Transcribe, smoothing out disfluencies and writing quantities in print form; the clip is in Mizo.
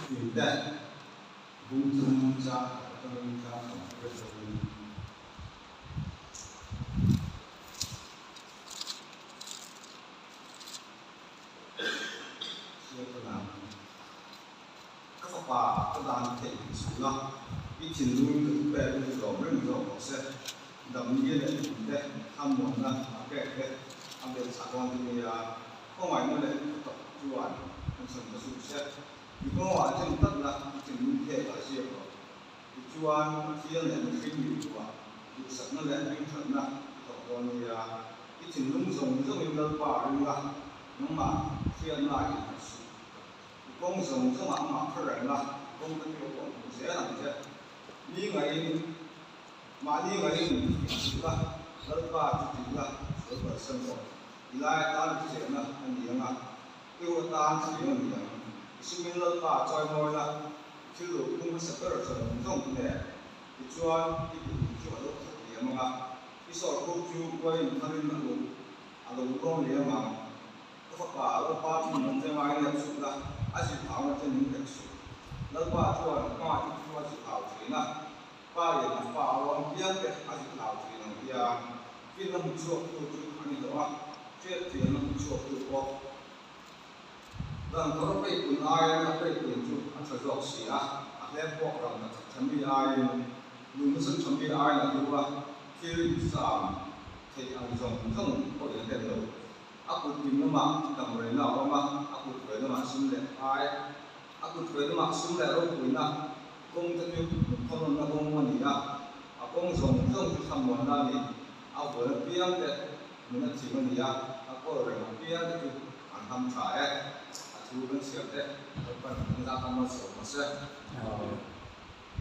Thufingte bung thum chang khat atangin chang 20 zawngin. Chhiar ta nang. Ka fapa ka dan theih chhun a, i thinlungin ka thupek chu zawm reng zawk rawh se. Damni leh thinte thlamuanna a pek te a belh chah dawn chu nia, khawngaihna leh thutak chuan an chhan ta suh se. I kawngah chen tlatna i thinlung phek ah ziak rawh. Tichuan, Pathian leh mihring mihmuhah duhsakna leh hmingthatna i hlawh dawn nia. I thinlung zawng zawngin Lalpa ring a, nangmah hriatna innghat suh. I kawng zawng zawngah amah kha reng la, i kawng te chu a pawh hmuh zel ang che. Mi ngaiin, mahni ngaiin i suh la, Lalpa chu tih la, sual kalsan rawh. I lai atan hriselna a ni ang a, i ruah atan thliang a ni ang. I sumin Lalpa chawimawi la, i thil lo phung hmasa ber zawng zawng te nen. Tichuan, i duhnu chu a lo khat liam ang a, i sawrkhuk chu uaiin tharin a lo a lo luang liam ang. Ka fapa, Lalpa thinlung che ngaiin leh suh la, a zilhhauna che min hek suh. Lalpa chuan hma i chu a zilhhau thin a, pa in a fa a rawn piang te a zilhhau thin ang hian finna hmu chhuaktu chu a ni lo a, hriatthiamna hmu chhuaktu pawh. Rangkawr peipun aiin a peipun chu a tha zawk si a, a hlep pawh rang a tha mi aiin lungsan tha mi aiin a hlu a, thil insam theih ang zawng zawng pawhin a hlen lo. A kut ding lamah damreina a awm a, a kut ve lamah sum leh phai, a kut ve lamah sum leh ropuina kawng te chu nunkhawmna kawng a ni a, a kawng zawng zawng chu thlamuanna a ni. A vuan apiang te nun a thim a ni a, a kawl reng apiang te chu an ham tha e. A thu kan chhiar te Lalpan an zah tam a sawm a se.